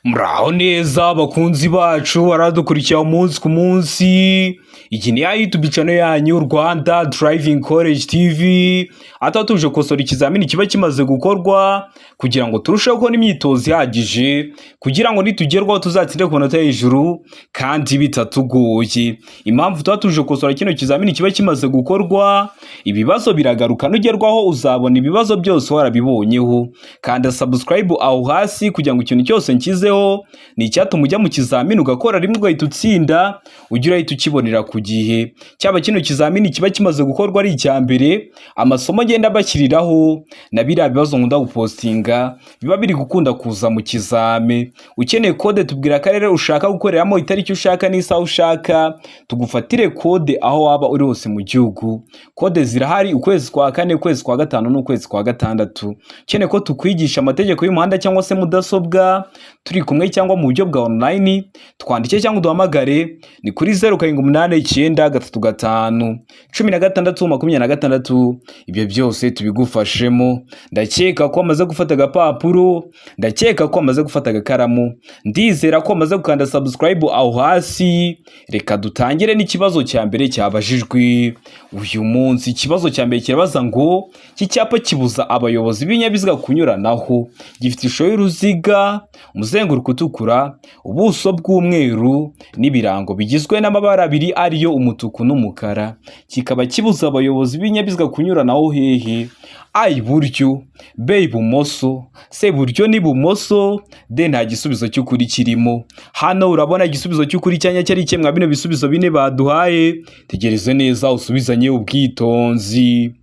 Muraho neza bakunzi bacu, baradukurikiye umunsi ku munsi. Iyi ni ya YouTube channel yanyu, Rwanda Driving College TV, aho tuje gukosora ikizamini kiba kimaze gukorwa kugira ngo turusheho kubona imyitozo ihagije, kugira ngo nitugerwaho tuzatsinde ku manota hejuru kandi bitatugoye. Impamvu tuba tuje gukosora kino kizamini kiba kimaze gukorwa, ibibazo biragaruka, nugerwaho uzabona ibibazo byose warabibonyeho. Kanda subscribe aho hasi kugira ngo ikintu cyose nshyizeho ni icyatuma ujya mu kizamini ugakora rimwe ugahita utsinda, ujye urahita ukibonera ku gihe. Cyaba kino kizamini kiba kimaze gukorwa ari icya mbere, amasomo agenda bashyiriraho na biriya bibazo nkunda gupostinga biba biri gukunda kuza mu kizame. Ukeneye code, tubwira akarere ushaka gukoreramo, itariki ushaka n'isaha ushaka, tugufatire code aho waba uri hose mu gihugu. Code zirahari ukwezi kwa kane, ukwezi kwa gatanu n'ukwezi kwa gatandatu. Ukeneye ko tukwigisha amategeko y'umuhanda cyangwa se mudasobwa turi kumwe cyangwa mu buryo bwa online, twandike cyangwa uduhamagare, ni kuri 07893516, ibyo byose tubigufashemo. Ndakeka ko wamaze gufata agapapuro, ndakeka ko wamaze gufata agakaramu, ndizera ko wamaze gukanda subscribe aho hasi. Reka dutangire n'ikibazo cya mbere cyabajijwe uyu munsi. Ikibazo cya mbere kirabaza ngo: iki cyapa kibuza abayobozi b'ibinyabiziga kunyuranaho, gifite ishusho y'uruziga, umuzenguruko utukura, ubuso bw'umweru n'ibirango bigizwe n'amabara abiri ariyo umutuku n'umukara, kikaba kibuza abayobozi b'ibinyabiziga kunyuranaho hehe? A, iburyo; B, ibumoso; C, iburyo n'ibumoso; D, nta gisubizo cy'ukuri kirimo. Hano urabona igisubizo cy'ukuri cyanya cyari kimwe bino bisubizo bine baduhaye. Tegereze neza usubizanye ubwitonzi.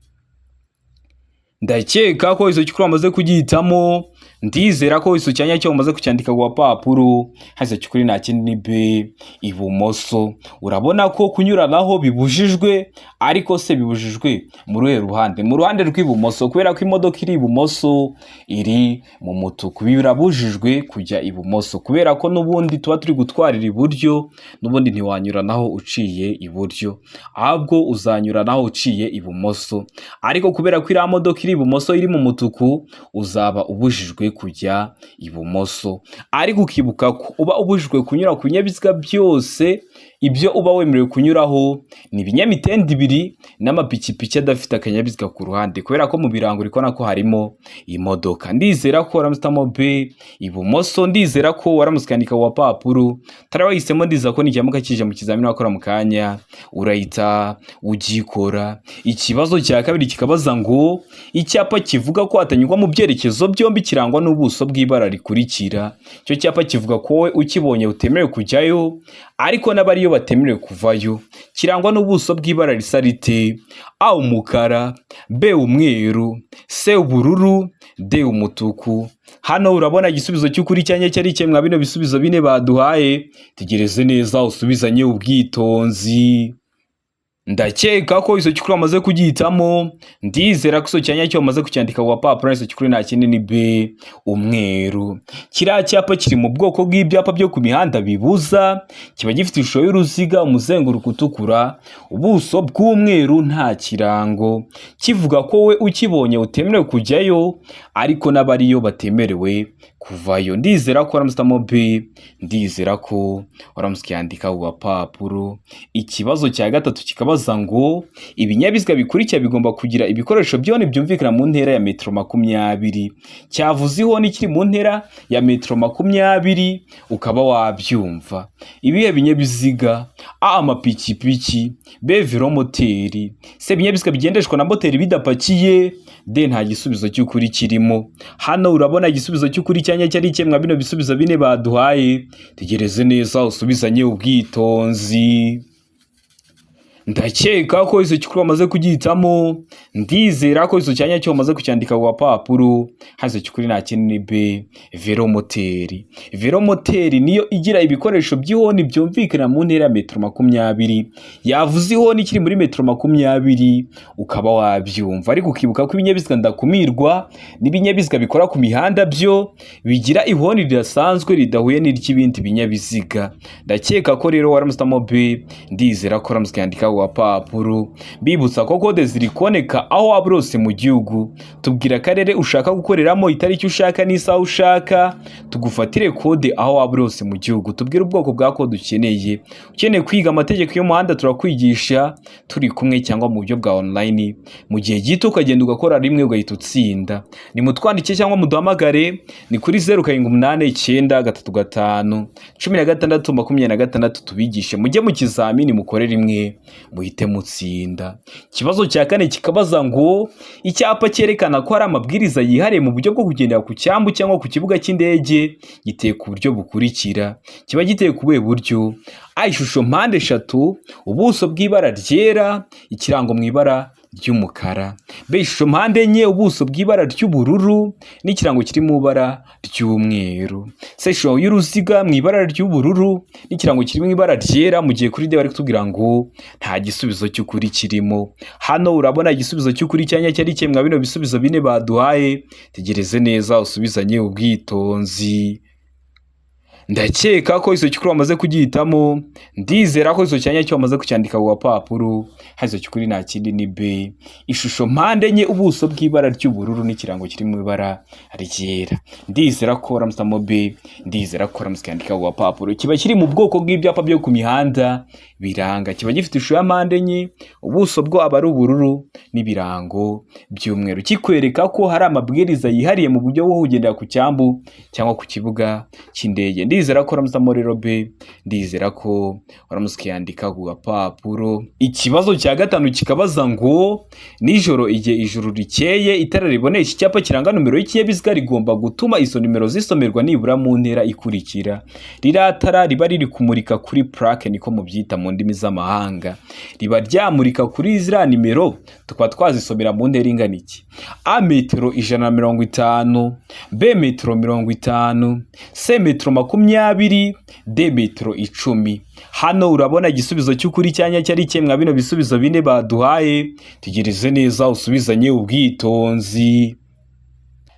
Ndakeka ko iso cy'ukuri wamaze kugihitamo, ndizera ko iso cyanya cyo umaze kucyandika ku gapapuro. Hasi cy'ukuri nta kindi, ni B, ibumoso. Urabona ko kunyuranaho bibujijwe, ariko se bibujijwe mu ruhe ruhande? Mu ruhande rw'ibumoso, kubera ko imodoka iri ibumoso iri mu mutuku, birabujijwe kujya ibumoso, kubera ko n'ubundi tuba turi gutwarira iburyo, n'ubundi ntiwanyuranaho uciye iburyo, ahubwo uzanyuranaho uciye ibumoso. Ariko kubera ko iriya modoka iri ibumoso iri mu mutuku, uzaba ubujijwe kujya ibumoso. Ariko ukibuka ko uba ubujijwe kunyura ku binyabiziga byose, ibyo uba wemerewe kunyuraho ni ibinyamitende ibiri n'amapikipiki adafite akanyabiziga ku ruhande, kubera ko mu birango uri kubona ko harimo imodoka. Ndizera ko waramutse B, ibumoso. Ndizera ko waramutse ukandika ku gapapuro utari wahisemo. Ndizera ko nikiramuka kije mu kizamini wakora mu kanya urahita ugikora. Ikibazo cya kabiri kikabaza ngo: icyapa kivuga ko hatanyurwa mu byerekezo byombi kirangwa n'ubuso bw'ibara rikurikira. Icyo cyapa kivuga ko wowe ukibonye utemerewe kujyayo, ariko n'abariyo batemerewe kuvayo, kirangwa n'ubuso bw'ibara risa rite? A, umukara; B, umweru; C, ubururu; D, umutuku. Hano urabona igisubizo cy'ukuri cyanya cyari kimwe bino bisubizo bine baduhaye. Tegereze neza usubizanye ubwitonzi. Ndakeka ko iso cy'ukuri wamaze kugihitamo, ndizera ko iso cyanya cyo wamaze kucyandika ku gapapuro. Iso cy'ukuri nta kindi, ni B, umweru. Kiriya cyapa kiri mu bwoko bw'ibyapa byo ku mihanda bibuza, kiba gifite ishusho y'uruziga, umuzenguruko utukura, ubuso bw'umweru, nta kirango, kivuga ko we ukibonye utemerewe kujyayo, ariko n'abariyo batemerewe kuvayo. Ndizera ko waramutse B, ndizera ko waramutse ukiyandika ku gapapuro. Ikibazo cya gatatu kikabaza ngo: ibinyabiziga bikurikira bigomba kugira ibikoresho byone byumvikana mu ntera ya metero 20. Cyavuze ihoni kiri mu ntera ya metero 20, ukaba wabyumva. Ibihe binyabiziga? A, amapikipiki; B, velomoteri; C, ibinyabiziga bigendeshwa na moteri bidapakiye; D, nta gisubizo cy'ukuri kirimo. Hano urabona igisubizo cy'ukuri cyanya cyari kimwe bino bisubizo bine baduhaye. Tegereze neza usubizanye ubwitonzi. Ndakeka ko iso cy'ukuri wamaze kugihitamo, ndizera ko iso cyanya cyo wamaze kucyandika ku gapapuro. Hasi cy'ukuri nta kindi, ni B, velomoteri. Velomoteri niyo igira ibikoresho by'ihoni byumvikana mu ntera ya metero 20. Yavuze ihoni kiri muri metero 20, ukaba wabyumva. Ariko ukibuka ko ibinyabiziga ndakumirwa n'ibinyabiziga bikora ku mihanda byo bigira ihoni ridasanzwe ridahuye n'iry'ibindi binyabiziga. Ndakeka ko rero waramutse B, ndizera ko waramutse ukandika. ku gapapuro. Bibutsa ko kode ziri kuboneka aho waba uri hose mu gihugu. Tubwira akarere ushaka gukoreramo, itariki ushaka n'isaha ushaka, tugufatire kode aho waba uri hose mu gihugu. Tubwire ubwoko bwa kode ukeneye. Ukeneye kwiga amategeko y'umuhanda, turakwigisha turi kumwe cyangwa mu buryo bwa online, mu gihe gito ukagenda ugakora rimwe ugahita utsinda. Nimutwandike cyangwa muduhamagare, ni kuri 0789351626, tubigishe mujye mu kizamini mukore rimwe muhite mutsinda. Ikibazo cya kane kikabaza ngo icyapa cyerekana ko hari amabwiriza yihariye mu buryo bwo kugendera ku cyambu cyangwa ku kibuga cy'indege giteye ku buryo bukurikira. Kiba giteye ku buhe buryo? A, ishusho mpande eshatu, ubuso bw'ibara ryera, ikirango mu ibara ry'umukara. B, ishusho mpande enye, ubuso bw'ibara ry'ubururu n'ikirango kiri mu ibara ry'umweru. C, ishusho y'uruziga mu ibara ry'ubururu n'ikirango kiri mu ibara ryera. Mu gihe kuri D bari kutubwira ngo nta gisubizo cy'ukuri kirimo. Hano urabona igisubizo cy'ukuri cyanya cyari kimwe bino bisubizo bine baduhaye. Tegereze neza usubizanye ubwitonzi. Ndakeka ko iso cy'ukuri wamaze kugihitamo. Ndizera ko iso cyanya cyo wamaze kucyandika ku gapapuro. Iso cy'ukuri nta kindi ni B, ishusho mpande enye, ubuso bw'ibara ry'ubururu n'ikirango kiri mu ibara ryera. Ndizera ko waramusamo B, ndizera ko waramuze cyandika ku gapapuro. Kiba kiri mu bwoko bw'ibyapa byo ku mihanda biranga, kiba gifite ishusho ya mpande enye, ubuso bwo aba ari ubururu n'ibirango by'umweru, kikwereka ko hari amabwiriza yihariye mu buryo bwo kugendera ku cyambu cyangwa ku kibuga cy'indege. Ndizera ko waramusamo rero B, ndizera ko waramuze ukiyandika ku gapapuro. Ikibazo cya gatanu kikabaza ngo nijoro igihe ijuru rikeye, itara ribonesha icyapa kiranga nomero y'ikinyabiziga rigomba gutuma izo nimero zisomerwa nibura mu ntera ikurikira. Ririya tara riba riri kumurika kuri plaque, niko mubyita mu ndimi z'amahanga, riba ryamurika kuri ziriya nimero, tukaba twazisomera mu ntera ingana iki? A, metero 150, B, metero 50, C, metero 20, D, metero 10. Hano urabona igisubizo cy'ukuri cyanya cyari kimwe bino bisubizo bine baduhaye. Tegereze neza usubizanye ubwitonzi.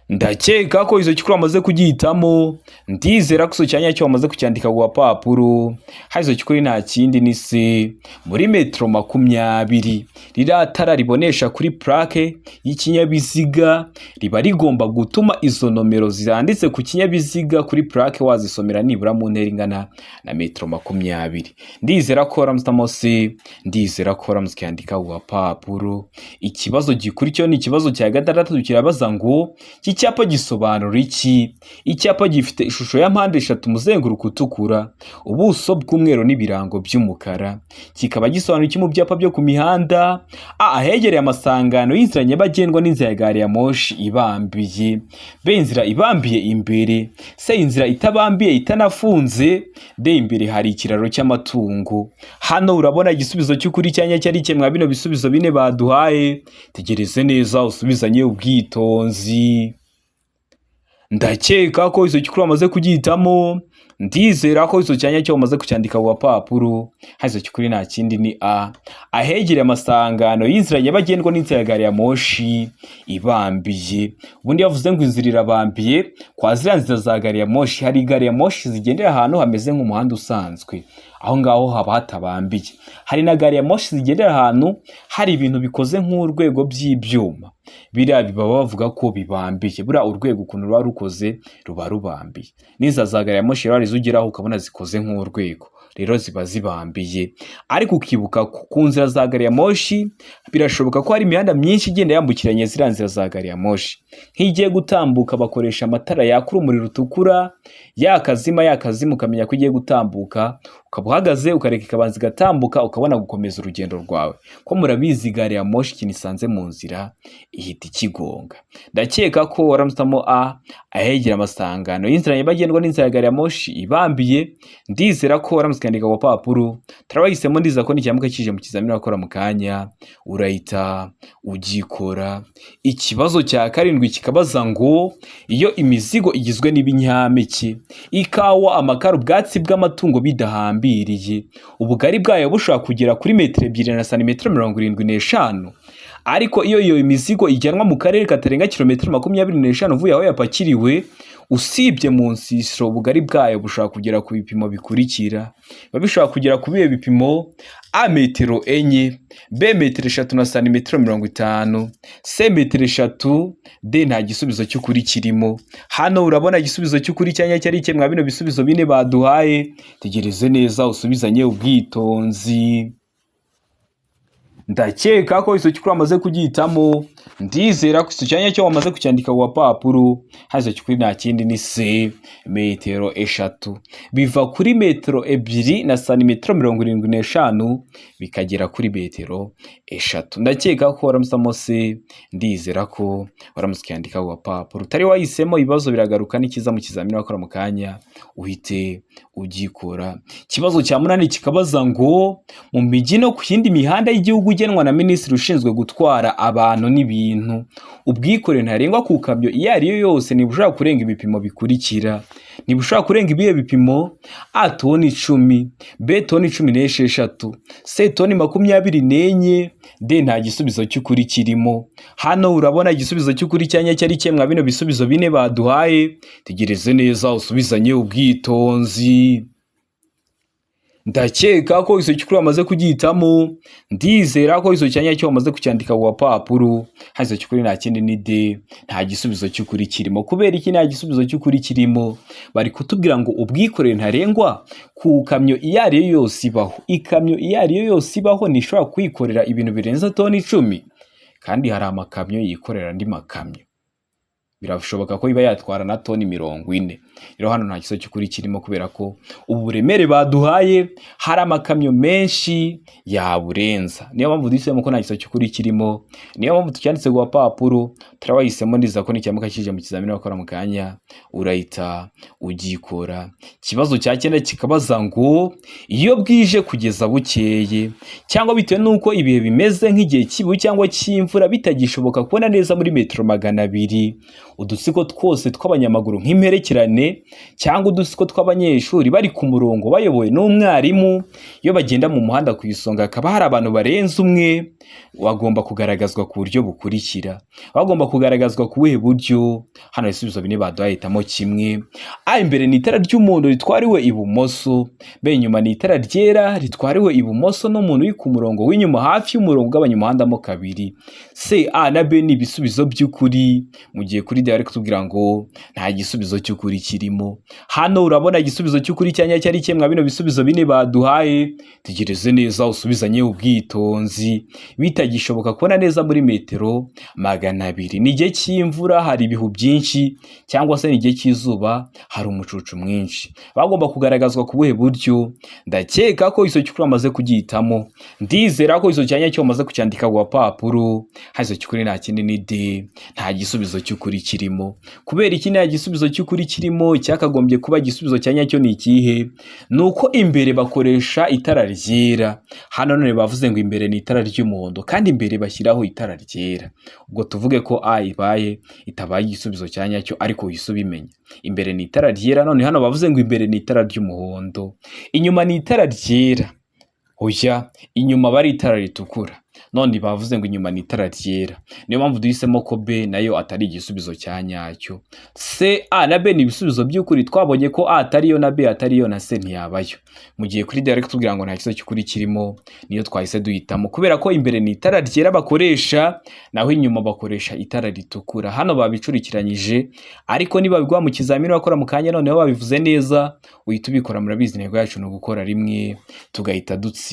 Ndakeka ko izo cy'ukuri wamaze kugihitamo. Ndizera ko izo cyanya cyo wamaze kucyandika ku gapapuro. Izo cy'ukuri nta kindi ni C, muri metero 20. Ririya tara ribonesha kuri plaque y'ikinyabiziga riba rigomba gutuma izo nomero zanditse ku kinyabiziga kuri plaque wazisomera nibura mu ntera ingana na metero 20. Ndizera ko waramusamo C, ndizera ko waramuze ukiyandika ku gapapuro. Ikibazo gikurikiyeho ni ikibazo cya gatandatu, kirabaza ngo iki cyapa gisobanura iki? Icyapa gifite ishusho ya mpande eshatu, umuzenguruko utukura, ubuso bw'umweru n'ibirango by'umukara, kikaba gisobanura iki mu byapa byo ku mihanda? A, ahegereye amasangano y'inzira nyabagendwa n'inzira ya gari ya moshi ibambiye. B, inzira ibambiye imbere. C, inzira itabambiye itanafunze. D, imbere hari ikiraro cy'amatungo. Hano urabona igisubizo cy'ukuri cyanya cyari kimwe bino bisubizo bine baduhaye. Tegereze neza usubizanye ubwitonzi. Ndakeka ko iso cy'ukuri wamaze kugihitamo. Ndizera ko iso cyanya cyo wamaze kucyandika ku gapapuro. Iso cy'ukuri nta kindi ni A, ahegereye amasangano y'inzira nyabagendwa n'inzira ya gari ya moshi ibambiye. Ubundi yavuze ngo inzira irabambiye, kwa ziriya nzira za gari ya moshi, hari gari ya moshi zigendera ahantu hameze nk'umuhanda usanzwe, aho ngaho haba hatabambiye. Hari na gari ya moshi zigendera ahantu hari ibintu bikoze nk'urwego by'ibyuma, biriya biba bavuga ko bibambiye. Buriya urwego ukuntu ruba rukoze ruba rubambiye. N'iza za gari ya moshi rero hari izo ugeraho ukabona zikoze nk'urwego, rero ziba zibambiye. Ariko ukibuka ko ku nzira za gari ya moshi birashoboka ko hari imihanda myinshi igenda yambukiranya ziriya nzira za gari ya moshi. Nk'iyo igiye gutambuka bakoresha amatara yaka urumuri rutukura, yakazima yakazima, ukamenya ko igiye gutambuka, ukaba uhagaze ukareka ikabanza igatambuka, ukabona gukomeza urugendo rwawe. Ko murabizi, gari ya moshi ikintu isanze mu nzira ihita ikigonga. Ndakeka ko waramusamo A, ahegera amasangano y'inzira nyabagendwa n'inzira ya gari ya moshi ibambiye. Ndizera ko waramutse ukandika ku gapapuro. Turabahisemo, ndizera ko nikiramuka kije mu kizamini wakora mu kanya urahita ugikora. Ikibazo cya karindwi kikabaza ngo iyo imizigo igizwe n'ibinyampeke, ikawa, amakara, ubwatsi bw'amatungo bidahambiriye, ubugari bwayo bushobora kugera kuri metero 2 na santimetero 75. Ariko iyo iyo mizigo ijyanwa mu karere katarenga kilometero 25 uvuye aho yapakiriwe, usibye mu nsisiro, ubugari bwayo bushobora kugera ku bipimo bikurikira. Biba bishobora kugera ku bihe bipimo? A metero 4, B metero 3 na santimetero 50, C metero 3, D nta gisubizo cy'ukuri kirimo. Hano urabona igisubizo cy'ukuri cyanya cyari iki mwa bino bisubizo bine baduhaye? Tegereze neza usubizanye ubwitonzi. Ndakeka ko icyo cy'ukuri wamaze kugihitamo. Ndizera ko icyo cyanya cyo wamaze kucyandika ku gapapuro. Hano icyo cy'ukuri nta kindi ni C metero 3. Biva kuri metero 2 na santimetero 75 bikagera kuri metero 3. Ndakeka ko waramusamo C. Ndizera ko waramutse ukiyandika ku gapapuro. Utari wahisemo, ibibazo biragaruka n'ikiza mu kizamini wakora mu kanya uhite ugikora. Ikibazo cya munani kikabaza ngo mu mijyi no ku yindi mihanda y'igihugu igenwa na minisitiri ushinzwe gutwara abantu n'ibintu, ubwikorere ntarengwa ku kamyo iyo ari yo yose ntibushobora kurenga ibipimo bikurikira. Ntibushobora kurenga ibihe bipimo? A toni 10, B toni 16, C toni 24, D nta gisubizo cy'ukuri kirimo. Hano urabona igisubizo cy'ukuri cyanya cyari kimwe bino bisubizo bine baduhaye. Tegereze neza usubizanye ubwitonzi. Ndakeka ko icyo cy'ukuri wamaze kugihitamo. Ndizera ko icyo cyanya cyo wamaze kucyandika ku gapapuro. Hano icyo cy'ukuri nta kindi ni D nta gisubizo cy'ukuri kirimo. Kubera iki nta gisubizo cy'ukuri kirimo? Bari kutubwira ngo ubwikorere ntarengwa ku kamyo iyo ari yo yose ibaho. Ikamyo iyo ari yo yose ibaho ntishobora kwikorera ibintu birenze toni 10, kandi hari amakamyo yikorera andi makamyo, birashoboka ko iba yatwara na toni 40. Rero hano nta gisubizo cy'ukuri kirimo, kubera ko ubu buremere baduhaye hari amakamyo menshi yaburenza. Niyo mpamvu duhisemo ko nta gisubizo cy'ukuri kirimo, niyo mpamvu tucyanditse ku gapapuro. Turabahisemo, ndiza ko nicyamuka kije mu kizamini bakora mu kanya urahita ugikora. Ikibazo cya cyenda kikabaza ngo iyo bwije kugeza bukeye, cyangwa bitewe n'uko ibihe bimeze nk'igihe cy'ibihu cyangwa cy'imvura, bitagishoboka kubona neza muri metero 200, udutsiko twose tw'abanyamaguru nk'imperekerane cyangwa udutsiko tw'abanyeshuri bari ku murongo bayobowe n'umwarimu, iyo bagenda mu muhanda ku isonga hakaba hari abantu barenze umwe, bagomba kugaragazwa ku buryo bukurikira. Bagomba kugaragazwa ku buhe buryo? Hano ibisubizo bine baduhaye, hitamo kimwe. A imbere ni itara ry'umuhondo ritwariwe ibumoso, B inyuma ni itara ryera ritwariwe ibumoso n'umuntu uri ku murongo w'inyuma hafi y'umurongo ugabanya umuhanda mo kabiri, C A na B ni ibisubizo by'ukuri, mu gihe kuri D bari kutubwira ngo nta gisubizo cy'ukuri kirimo. Hano urabona igisubizo cy'ukuri cyanya cyari kimwe bino bisubizo bine baduhaye. Tegereze neza usubizanye ubwitonzi. Bitagishoboka kubona neza muri metero 200, ni igihe cy'imvura hari ibihu byinshi, cyangwa se ni igihe cy'izuba hari umucucu mwinshi, bagomba kugaragazwa ku buhe buryo? Ndakeka ko icyo cy'ukuri wamaze kugihitamo. Ndizera ko icyo cyanya cyo wamaze kucyandika ku gapapuro. Hano icyo cy'ukuri nta kindi ni D nta gisubizo cy'ukuri kirimo. Kubera iki nta gisubizo cy'ukuri kirimo? Icyakagombye kuba igisubizo cya nyacyo ni ikihe? Ni uko imbere bakoresha itara ryera, hano none bavuze ngo imbere ni itara ry'umuhondo kandi imbere bashyiraho itara ryera. Ubwo tuvuge ko A ibaye itabaye igisubizo cya nyacyo, ariko uhise ubimenya. Imbere ni itara ryera, none hano bavuze ngo imbere ni itara ry'umuhondo, inyuma ni itara ryera. Oya, inyuma bari itara ritukura, none bavuze ngo inyuma ni itara ryera. Niyo mpamvu duhisemo ko B nayo atari igisubizo cya nyacyo. C A na B ni ibisubizo by'ukuri. Twabonye ko A atariyo na B atariyo na C ntiyabayo, mu gihe kuri D bari kutubwira ngo nta gisubizo cy'ukuri kirimo. Niyo twahise duhitamo kubera ko imbere ni itara ryera bakoresha, naho inyuma bakoresha itara ritukura. Hano babicurikiranyije, ariko niba biguha mu kizamini bakora mu kanya noneho babivuze neza uhita ubikora. Murabizi, intego yacu ni ugukora rimwe tugahita dutsinda.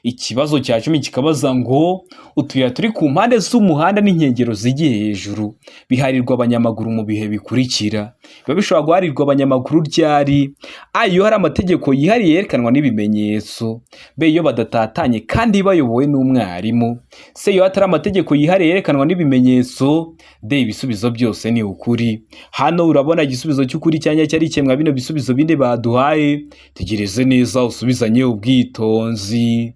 Ikibazo cya 10 kikabaza ngo utuyira turi ku mpande z'umuhanda n'inkengero zigiye hejuru biharirwa abanyamaguru mu bihe bikurikira. Biba bishobora guharirwa abanyamaguru ryari? A iyo hari amategeko yihariye yerekanwa n'ibimenyetso, B iyo badatatanye kandi bayobowe n'umwarimu, C iyo hatari amategeko yihariye yerekanwa n'ibimenyetso, D ibisubizo byose ni ukuri. Hano urabona igisubizo cy'ukuri cyanya cyari kimwe bino bisubizo bine baduhaye. Tegereze neza usubizanye ubwitonzi.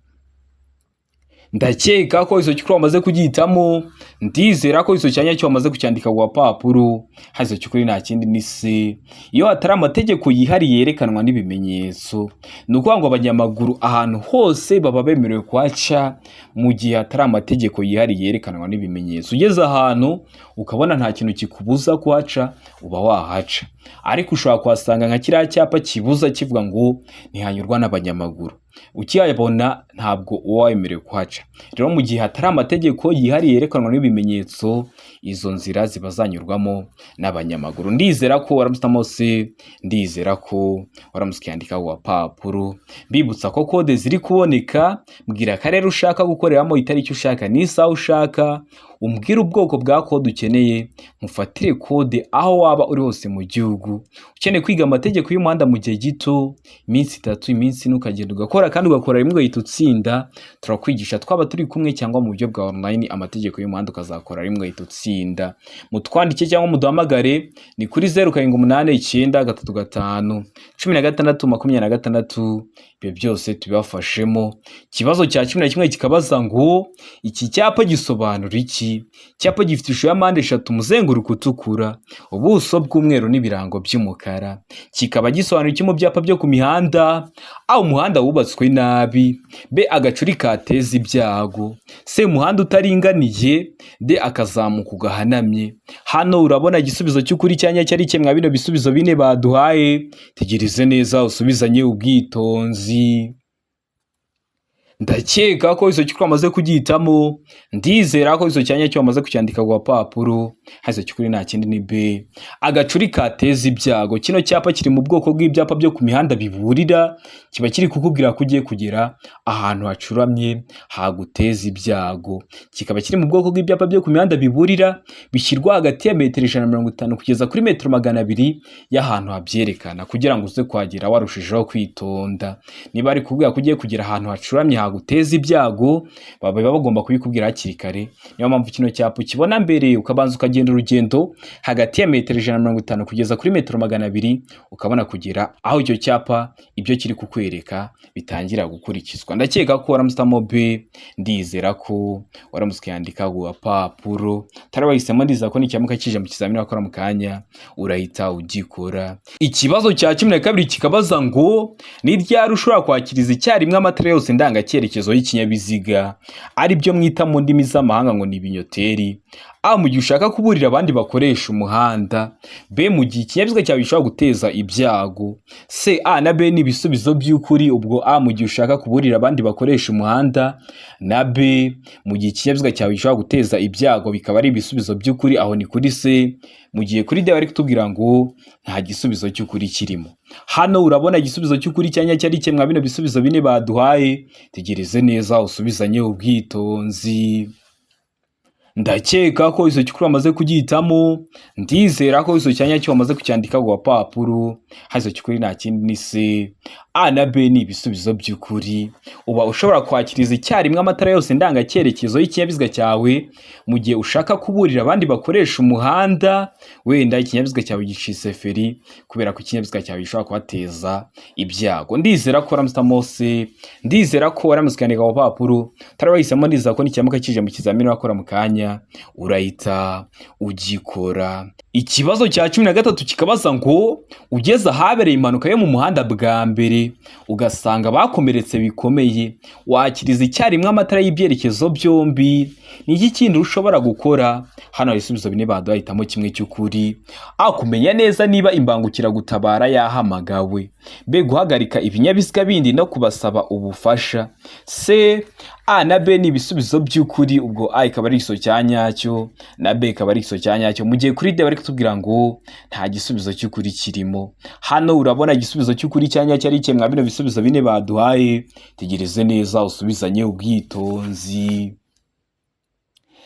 Ndakeka ko icyo cy'ukuri wamaze kugihitamo. Ndizera ko icyo cyanya cyo wamaze kucyandika ku gapapuro. Hasi cy'ukuri nta kindi ni C, iyo hatari amategeko yihariye yerekanwa n'ibimenyetso. Ni ukuvuga ngo abanyamaguru ahantu hose baba bemerewe kuhaca mu gihe hatari amategeko yihariye yerekanwa n'ibimenyetso. Ugeze ahantu ukabona nta kintu kikubuza kuhaca, uba wahaca, ariko ushobora kuhasanga nka kiriya cyapa kibuza kivuga ngo ntihanyurwa n'abanyamaguru. Ukiyabona ntabwo uba wemerewe kuhaca. Rero mu gihe hatari amategeko yihariye yerekanwa n'ibimenyetso, izo nzira ziba zanyurwamo n'abanyamaguru. Ndizera ko waramutse se, ndizera ko waramutse ukiyandika ku gapapuro. Mbibutsa ko kode ziri kuboneka. Mbwira akarere ushaka gukoreramo, itariki ushaka n'isaha ushaka, umbwire ubwoko bwa kode ukeneye, mufatire kode aho waba uri hose mu gihugu. Ukeneye kwiga amategeko y'umuhanda mu gihe gito, iminsi 3, iminsi 4, ukagenda ugakora kandi ugakora rimwe ugahita utsinda, turakwigisha twaba turi kumwe cyangwa mu buryo bwa online, amategeko y'umuhanda ukazakora rimwe ugahita utsinda. Mutwandike cyangwa muduhamagare, ni kuri 0789351626. Ibyo byose tubibafashemo. Ikibazo cya 11 kikabaza ngo iki cyapa gisobanura iki? Icyapa gifite ishusho ya mpande eshatu, umuzenguruko utukura, ubuso bw'umweru n'ibirango by'umukara, kikaba gisobanura iki mu byapa byo ku mihanda? A, umuhanda wubatswe nabi; B, agacuri kateza ibyago; C, umuhanda utaringaniye; D, akazamuko gahanamye. Hano urabona igisubizo cy'ukuri cyanya cyari kimwe bino bisubizo bine baduhaye. Tegereze neza usubizanye ubwitonzi. Ndakeka ko icyo cy'ukuri wamaze kugihitamo. Ndizera ko icyo cyanya cyo wamaze kucyandika ku gapapuro. Hasi cy'ukuri nta kindi ni B, agacuri kateza ibyago. Kino cyapa kiri mu bwoko bw'ibyapa byo ku mihanda biburira, kiba kiri kukubwira ko ugiye kugera ahantu hacuramye haguteza ibyago. Kikaba kiri mu bwoko bw'ibyapa byo ku mihanda biburira, bishyirwa hagati ya metero 150 kugeza kuri metero 200 y'ahantu habyerekana, kugira ngo uze kuhagera warushijeho kwitonda. Niba ari kubwira ko ugiye kugera ahantu hacuramye haguteza ibyago, baba bagomba kubikubwira hakiri kare. Niyo mpamvu kino cyapa ukibona mbere, ukabanza ukagenda urugendo hagati ya metero 150 kugeza kuri metero 200, ukabona kugera aho icyo cyapa ibyo kiri kukwereka bitangira gukurikizwa. Ndakeka ko waramutse B, ndizera ko waramutse ukiyandika ku gapapuro. Utari wahisemo, ndizera ko nikiramuka kije mu kizamini wakora mu kanya urahita ugikora. Ikibazo cya 12 kikabaza ngo ni ryari ushobora kwakiriza icyarimwe amatara yose ndangacyerekezo y'ikinyabiziga, ari byo mwita mu ndimi z'amahanga ngo ni ibinyoteri? A, mu gihe ushaka kuburira abandi bakoresha umuhanda; B, mu gihe ikinyabiziga cyawe gishobora guteza ibyago; C, A na B ni ibisubizo by'ukuri. Ubwo A, mu gihe ushaka kuburira abandi bakoresha umuhanda, na B, mu gihe ikinyabiziga cyawe gishobora guteza ibyago, bikaba ari ibisubizo by'ukuri. Aho ni kuri C. Mu gihe kuri D bari kutubwira ngo nta gisubizo cy'ukuri kirimo. Hano urabona igisubizo cy'ukuri cyanya cyari kimwe bino bisubizo bine baduhaye. Tegereze neza usubizanye ubwitonzi. Ndakeka ko icyo cy'ukuri wamaze kugihitamo. Ndizera ko icyo cyanya cyo wamaze kucyandika ku gapapuro. Hasi cy'ukuri nta kindi ni C. A na B ni ibisubizo by'ukuri. Uba ushobora kwakiriza icyarimwe amatara yose ndangacyerekezo y'ikinyabiziga cyawe mu gihe ushaka kuburira abandi bakoresha umuhanda, wenda ikinyabiziga cyawe gicitse feri, kubera ko ikinyabiziga cyawe gishobora kubateza ibyago. Ndizera ko waramutse C, ndizera ko waramutse ukandika ku gapapuro. Utari wahisemo, ndizera ko nikiramuka kije mu kizamini wakora mu kanya urahita ugikora. Ikibazo cya 13 kikabaza ngo ugeze ahabereye impanuka yo mu muhanda bwa mbere, ugasanga bakomeretse bikomeye, wakiriza icyarimwe amatara y'ibyerekezo byombi, ni iki kindi ushobora gukora? Hano hari ibisubizo bine baduha, hitamo kimwe cy'ukuri. A, kumenya neza niba imbangukiragutabara yahamagawe; B, guhagarika ibinyabiziga bindi no kubasaba ubufasha; C, A na B ni ibisubizo by'ukuri. Ubwo A ikaba ari igisubizo cya nyacyo na B ikaba ari igisubizo cya nyacyo, mu gihe kuri D bari kutubwira ngo nta gisubizo cy'ukuri kirimo. Hano urabona igisubizo cy'ukuri cya nyacyo ari kimwe bino bisubizo bine baduhaye. Tegereze neza usubizanye ubwitonzi.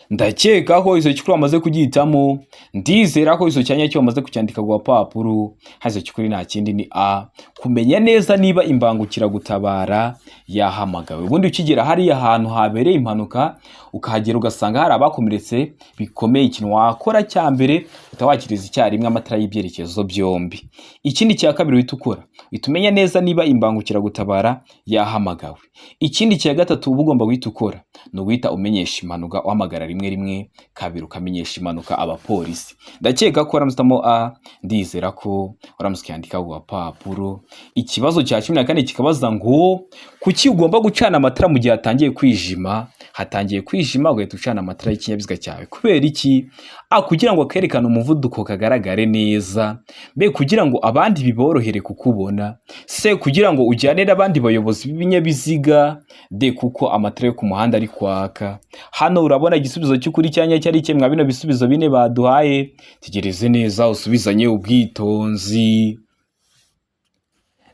Ndakeka ko icyo cy'ukuri wamaze kugihitamo. Ndizera ko icyo cyanya cyo wamaze kucyandika ku gapapuro. Hasi cy'ukuri nta kindi ni A, kumenya neza niba imbangukiragutabara yahamagawe. Ubundi ukigera hariya hantu habereye impanuka, ukahagera ugasanga hari abakomeretse bikomeye, ikintu wakora cya mbere, uhita wakiriza icyarimwe amatara y'ibyerekezo byombi. Ikindi cya kabiri uhita ukora, Uhita umenya neza niba imbangukiragutabara yahamagawe. Ikindi cya gatatu uba ugomba guhita ukora ni uguhita umenyesha impanuka, uhamagara 112, ukamenyesha impanuka abapolisi. Ndakeka ko waramutse A, ndizera ko waramutse ukiyandika ku gapapuro. Ikibazo cya 14 kikabaza ngo kuki ugomba gucana amatara mu gihe hatangiye kwijima? Hatangiye kwijima ugahita ucana amatara y'ikinyabiziga cyawe. Kubera iki? A, kugira ngo kerekane umuvuduko kagaragare neza. B, kugira ngo abandi biborohere kukubona. C, kugira ngo ujyane n'abandi bayobozi b'ibinyabiziga. D, kuko amatara yo ku muhanda ari kwaka. Hano urabona igisubizo cy'ukuri cyanya cyari kimwe bino bisubizo bine baduhaye. Tegereze neza usubizanye ubwitonzi.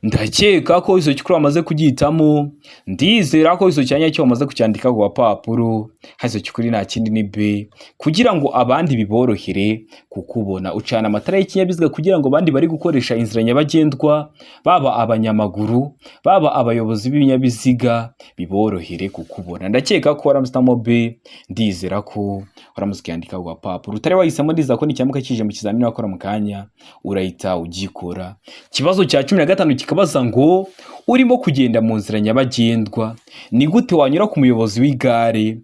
Ndakeka ko izo cyukuri wamaze kugihitamo. Ndizera ko izo cyanya cyo wamaze kucyandika ku gapapuro. Hazo cyukuri nta kindi ni B, kugira ngo abandi biborohere kukubona. Ucana amatara y'ikinyabiziga kugira ngo abandi bari gukoresha inzira nyabagendwa, baba abanyamaguru, baba abayobozi b'ibinyabiziga, biborohere kukubona. Ndakeka ko waramutse B, ndizera ko waramutse ukiyandika ku gapapuro. Utari wahisemo, ndizera ko nicyamuka kije mu kizamini wakora mu kanya urahita ugikora. Ikibazo cya 15 kikabaza ngo urimo kugenda mu nzira nyabagendwa, ni gute wanyura ku muyobozi w'igare?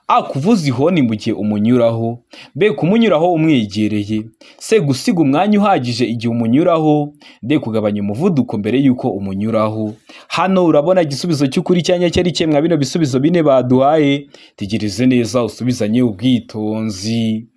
A, kuvuza ihoni mu gihe umunyuraho. B, kumunyuraho umwegereye. C, gusiga umwanya uhagije igihe umunyuraho. D, kugabanya umuvuduko mbere y'uko umunyuraho. Hano urabona igisubizo cy'ukuri cyanya cyari kimwe bino bisubizo bine baduhaye. Tegereze neza usubizanye ubwitonzi.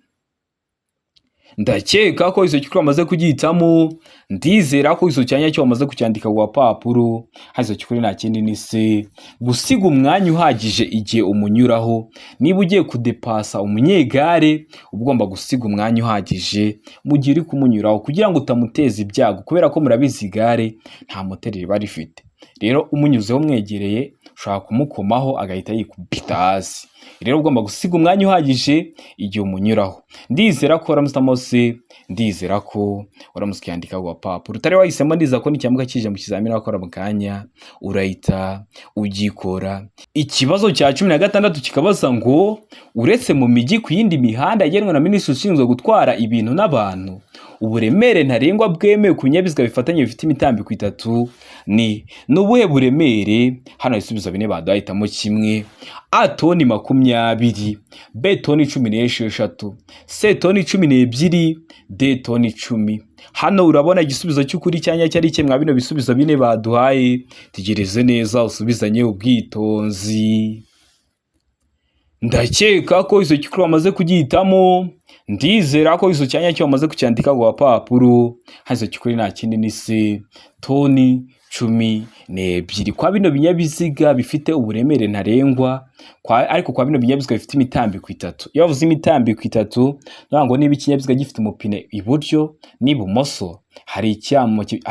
Ndakeka ko izo cyukuri wamaze kugihitamo. Ndizera ko izo cyanya cyo wamaze kucyandika ku gapapuro. Hazo cyukuri nta kindi ni C, gusiga umwanya uhagije igihe umunyuraho. Niba ugiye kudepasa umunyegare, uba ugomba gusiga umwanya uhagije mu gihe uri kumunyuraho kugira ngo utamuteza ibyago, kubera ko murabizi igare nta moteri riba rifite. Rero umunyuzeho mwegereye ushobora kumukomaho agahita yikubita hasi. Rero ugomba gusiga umwanya uhagije igihe umunyuraho. Ndizera ko waramutse C, ndizera ko waramutse ukiyandika ku gapapuro. Utari wahisemo, ndizera ko nicyamuka kije mu kizamini wakora mu kanya urahita ugikora. Ikibazo cya 16 kikabaza ngo uretse mu mijyi, ku yindi mihanda yagenwe na minisitiri ushinzwe gutwara ibintu n'abantu, uburemere ntarengwa bwemewe ku binyabiziga bifatanye bifite imitambiko itatu ni ubuhe buremere? Hano ibisubizo bine baduhitamo kimwe. A, toni 20. B, toni 16. C, toni 12. D, toni 10. Hano urabona igisubizo cy'ukuri cyanya cyari kimwe bino bisubizo bine baduhaye. Tegereze neza usubizanye ubwitonzi. Ndakeka ko izo cyukuri wamaze kugihitamo. Ndizera ko izo cyanya cyo wamaze kucyandika ku gapapuro. Hazo cyukuri nta kindi ni C, toni 12 kwa bino binyabiziga bifite uburemere ntarengwa ariko kwa bino binyabiziga bifite imitambiko itatu. Iyo bavuze imitambiko itatu, ni ngo niba ikinyabiziga gifite umupine iburyo n'ibumoso, hari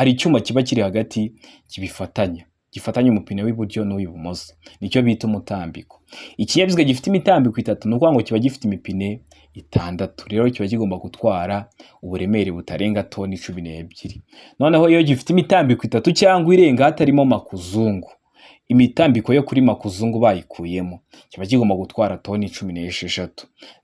icyuma kiba kiri hagati kibifatanya, gifatanya umupine w'iburyo n'uw'ibumoso, nicyo bita umutambiko. Ikinyabiziga gifite imitambiko itatu ni ukuvuga ngo kiba gifite imipine itandatu, rero kiba kigomba gutwara uburemere butarenga toni 12. Noneho iyo gifite imitambiko itatu cyangwa irenga hatarimo makuzungu, imitambiko yo kuri makuzungu bayikuyemo, kiba kigomba gutwara toni 16.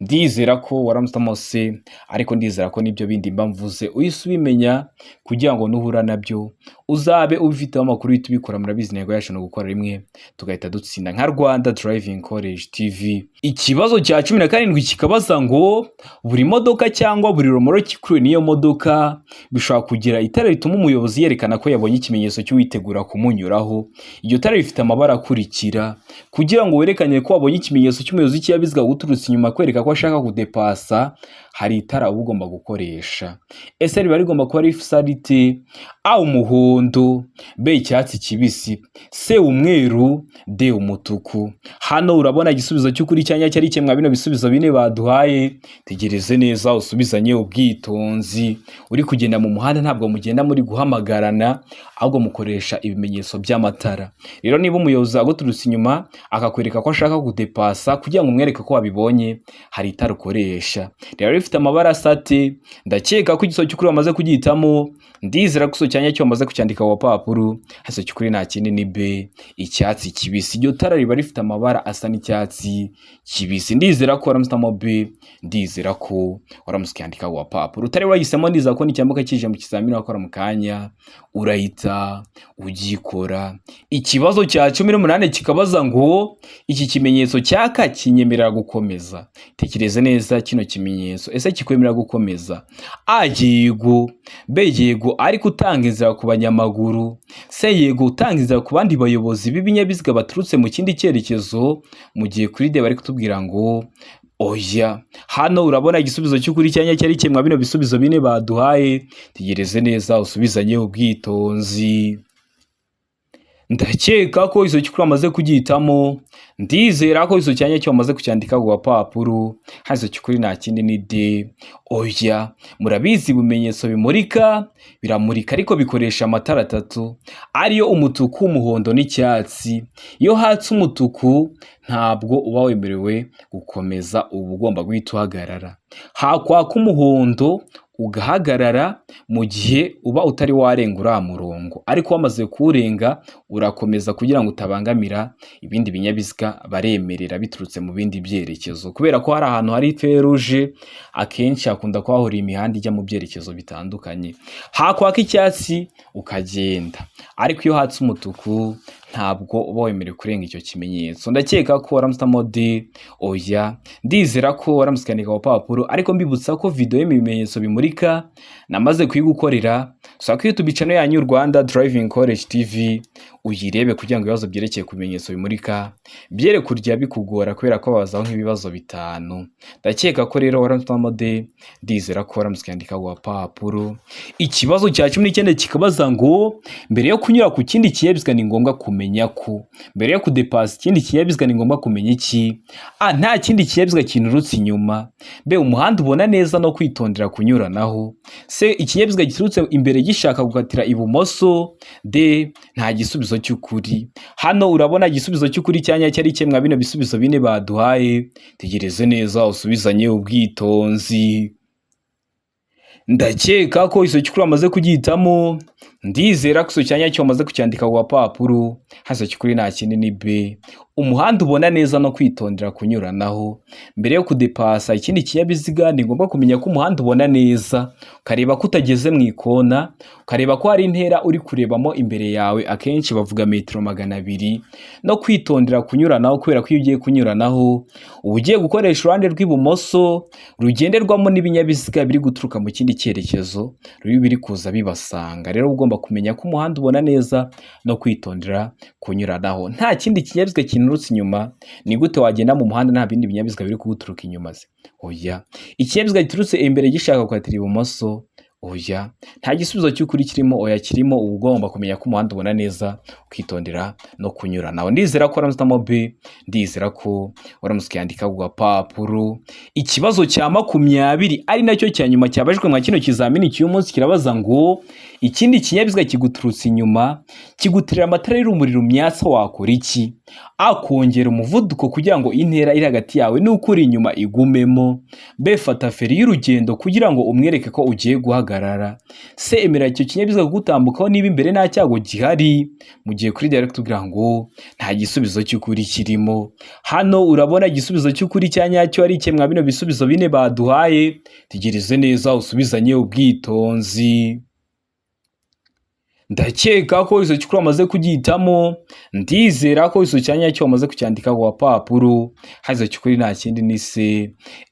Ndizera ko waramutse C, ariko ndizera ko n'ibyo bindi mba mvuze uhise ubimenya kugira ngo nuhura nabyo uzabe ubifiteho amakuru uhite ubikora. Murabizi intego yacu ni ugukora rimwe tugahita dutsinda nka Rwanda Driving College TV. Ikibazo cya 17 kikabaza ngo buri modoka cyangwa buri romoroki ikuruwe n'iyo modoka bishobora kugira itara rituma umuyobozi yerekana ko yabonye ikimenyetso cy'uwitegura kumunyuraho. Iryo tara rifite amabara akurikira: kugira ngo werekane ko wabonye ikimenyetso cy'umuyobozi w'ikinyabiziga uturutse inyuma kwereka ko ashaka kudepasa, hari itara uba ugomba gukoresha. Ese riba rigomba kuba risa rite? A, umuhondo. B, icyatsi kibisi. C, umweru. D, umutuku. Hano urabona igisubizo cy'ukuri cyanya cyari kimwe bino bisubizo bine baduhaye. Tegereze neza usubizanye ubwitonzi. Uri kugenda mu muhanda ntabwo mugenda muri guhamagarana, ahubwo mukoresha ibimenyetso by'amatara. Rero niba umuyobozi aguturutse inyuma akakwereka ko ashaka kudepasa, kugira ngo umwereke ko wabibonye, hari itara ukoresha. Rero rifite amabara asa ate? Ndakeka ko igisubizo cy'ukuri wamaze kugihitamo. Ndizera ko igisubizo cya nyacyo wamaze kucyandika kucyandika ku gapapuro, hasi cy'ukuri nta kindi ni B, icyatsi kibisi. Iryo tara riba rifite amabara asa n'icyatsi kibisi. Ndizera ko waramusitamo B, ndizera ko waramutse ukiyandika ku gapapuro. Utari wahisemo, ndizera ko nicyambuka kije mu kizamini wakora mu kanya urahita ugikora. Ikibazo cya 18 kikabaza ngo iki kimenyetso cyaka kinyemerera gukomeza. Tekereze neza kino kimenyetso, ese kikwemerera gukomeza? A yego, B yego ariko utanga inzira ku banyamaguru, C yego utanga inzira ku bandi bayobozi b'ibinyabiziga baturutse mu kindi cyerekezo, mu gihe kuri D bari kutubwira ngo oya. Hano urabona igisubizo cy'ukuri cyanya cyari kimwe bino bisubizo bine baduhaye. Tegereze neza usubizanye ubwitonzi. Ndakeka ko izo cy'ukuri wamaze kugihitamo, ndizera ko izo cyanya cyo wamaze kucyandika ku gapapuro. Hano izo cy'ukuri nta kindi ni D, oya. Murabizi ibimenyetso bimurika biramurika ariko bikoresha amatara atatu ariyo umutuku, umuhondo n'icyatsi. Iyo hatse umutuku ntabwo uba wemerewe gukomeza, uba ugomba guhita uhagarara. Hakwaka umuhondo ugahagarara mu gihe uba utari warenga uriya murongo, ariko wamaze kuwurenga urakomeza kugira ngo utabangamira ibindi binyabiziga baremerera biturutse mu bindi byerekezo, kubera ko hari ahantu hari feruje akenshi hakunda kuhahurira imihanda ijya mu byerekezo bitandukanye. Hakwaka icyatsi ukagenda, ariko iyo hatse umutuku ntabwo uba wemerewe kurenga icyo kimenyetso. Ndakeka ko waramusitamo D, oya. Ndizera ko waramutse ukandika ku gapapuro, ariko mbibutsa ko video y'ibimenyetso bimurika namaze kuyigukorera. Sura kuri YouTube channel yanyu Rwanda Driving College TV uyirebe, kugira ngo ibibazo byerekeye ku bimenyetso bimurika byere kurya bikugora, kubera ko babazaho nk'ibibazo 5. Ndakeka ko rero waramusitamo D, ndizera ko waramutse ukandika ku gapapuro. Ikibazo cya 19 kikabaza ngo mbere yo kunyura ku kindi kinyabiziga ni ngombwa kumenya ko mbere yo kudepasa ikindi kinyabiziga ni ngombwa kumenya iki? A nta kindi kinyabiziga kinturutse inyuma, B umuhanda ubona neza no kwitondera kunyuranaho, C ikinyabiziga giturutse imbere gishaka gukatira ibumoso, D nta gisubizo cy'ukuri. Hano urabona igisubizo cy'ukuri cyanya cyari kimwe bino bisubizo bine baduhaye. Tegereze neza usubizanye ubwitonzi. Ndakeka ko iso cy'ukuri wamaze kugihitamo, ndizera ko iso cyanya cyo wamaze kucyandika ku gapapuro. Hasi cy'ukuri nta kindi ni B, umuhanda ubona neza no kwitondera kunyuranaho. Mbere yo kudepasa ikindi kinyabiziga ni ngombwa kumenya ko umuhanda ubona neza, ukareba ko utageze mu ikona, ukareba ko hari intera uri kurebamo imbere yawe, akenshi bavuga metero 200, no kwitondera kunyuranaho, kubera ko iyo ugiye kunyuranaho uba ugiye gukoresha uruhande rw'ibumoso rugenderwamo n'ibinyabiziga biri guturuka mu kindi cyerekezo ruri biri kuza bibasanga. Rero ugomba kumenya ko umuhanda ubona neza no kwitondera kunyuranaho. Nta kindi kinyabiziga kinturutse inyuma, ni gute wagenda mu muhanda nta bindi binyabiziga biri kuguturuka inyuma se? Oya. Ikinyabiziga giturutse imbere gishaka gukatira ibumoso, oya. Nta gisubizo cy'ukuri kirimo, oya kirimo. Uba ugomba kumenya ko umuhanda ubona neza, ukitondera no kunyuranaho. Ndizera ko waramutse B, ndizera ko waramutse ukiyandika ku gapapuro. Ikibazo cya 20 ari nacyo cya nyuma cyabajijwe mwa kino kizamini cy'uyu munsi kirabaza ngo ikindi kinyabiziga kiguturutse inyuma kigutirira amatara y'urumuri rumyatsa, wakora iki? A kongera umuvuduko kugira ngo intera iri hagati yawe n'uko uri inyuma igumemo, B fata feri y'urugendo kugira ngo umwereke ko ugiye guhagarara, C emera icyo kinyabiziga kugutambukaho niba imbere nta cyago gihari, mu gihe kuri D bari kutubwira ngo nta gisubizo cy'ukuri kirimo. Hano urabona igisubizo cy'ukuri cya nyacyo ari kimwe bino bisubizo bine baduhaye. Tegereze neza usubizanye ubwitonzi. Ndakeka ko iso cy'ukuri wamaze kugihitamo, ndizera ko iso cya nyacyo wamaze kucyandika ku gapapuro. Hasi cy'ukuri nta kindi ni C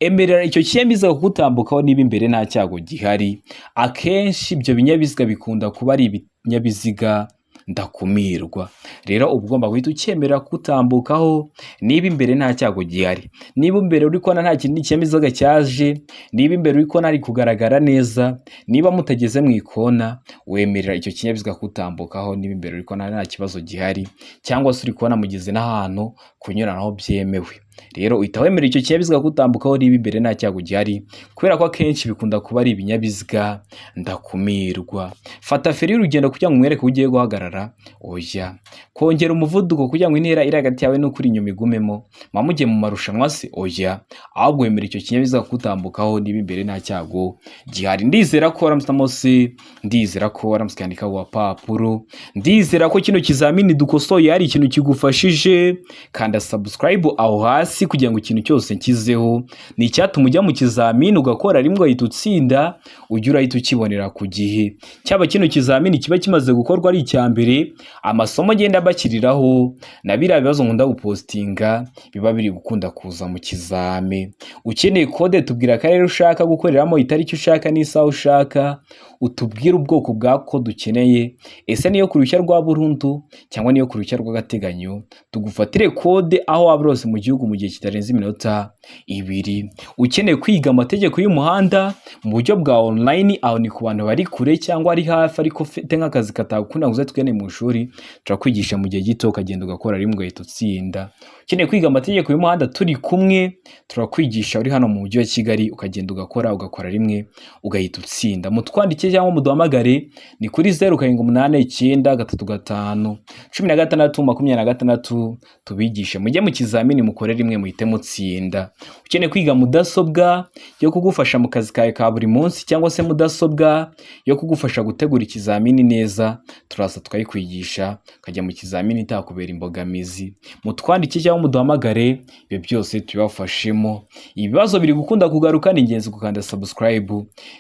emerera icyo kinyabiziga kugutambukaho niba imbere nta cyago gihari. Akenshi ibyo binyabiziga bikunda kuba ari ibinyabiziga ndakumirwa, rero uba ugomba guhita ucyemera kugutambukaho niba imbere nta cyago gihari, niba imbere uri kubona nta kindi kinyabiziga cyaje, niba imbere uri kubona hari kugaragara neza, niba mutageze mu ikona, wemerera icyo kinyabiziga kugutambukaho niba imbere uri kubona nta kibazo gihari, cyangwa se uri kubona mugeze n'ahantu kunyuranaho byemewe. Rero uhita wemera icyo kinyabiziga kutambukaho niba imbere nta cyago gihari, kubera ko akenshi bikunda kuba ari ibinyabiziga ndakumirwa. Fata feri y'urugendo kugira ngo umwereke ko ugiye guhagarara, oya. Kongera umuvuduko kugira ngo intera iri hagati yawe n'ukuri inyuma igumemo, muba mugiye mu marushanwa se? Oya. Ahubwo wemera icyo kinyabiziga kutambukaho niba imbere nta cyago gihari. Ndizera ko waramutse, ndizera ko waramutse ukandika ku gapapuro, ndizera ko kino kizamini dukosoye hari ikintu kigufashije. Kanda subscribe aho hasi kugira ngo ikintu cyose nkizeho ni icyatuma ujya mu kizamini ugakora rimwe ugahita utsinda, ujye urahita ukibonera ku gihe. Cyaba kino kizamini kiba kimaze gukorwa ari icya mbere, amasomo agenda abashyiriraho na biriya bibazo nkunda gupostinga biba biri gukunda kuza mu kizami. Ukeneye kode, tubwira akarere ushaka gukoreramo, itariki ushaka n'isaha ushaka, utubwire ubwoko bwa kode ukeneye, ese niyo ku ruhushya rwa burundu cyangwa niyo ku ruhushya rw'agateganyo, tugufatire kode aho waba uri hose mu gihugu mu gihe kitarenze iminota 2. Ukeneye kwiga amategeko y'umuhanda mu buryo bwa online, aho ni ku bantu bari kure cyangwa ari hafi ariko ufite nk'akazi katagukunda ngo uze twigane mu ishuri, turakwigisha mu gihe gito ukagenda ugakora rimwe ugahita utsinda. Ukeneye kwiga amategeko y'umuhanda turi kumwe, turakwigisha uri hano mu mujyi wa Kigali, ukagenda ugakora rimwe ugahita utsinda. Mutwandike cyangwa muduhamagare ni kuri 0789351626, tubigishe mujye mu kizamini mukore rimwe muhite mutsinda. Ukeneye kwiga mudasobwa yo kugufasha mu kazi kawe ka buri munsi cyangwa se mudasobwa yo kugufasha gutegura ikizamini neza, turaza tukayikwigisha ukajya mu kizamini itakubera imbogamizi. Mutwandike cyangwa muduhamagare, ibyo byose tubibafashemo. Ibibazo biri gukunda kugaruka, ni ingenzi gukanda subscribe,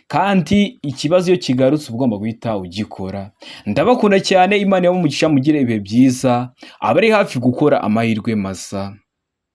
kandi ikibazo iyo kigarutse uba ugomba guhita ugikora. Ndabakunda cyane, Imana ibahe umugisha, mugire ibihe byiza, abari hafi gukora amahirwe masa.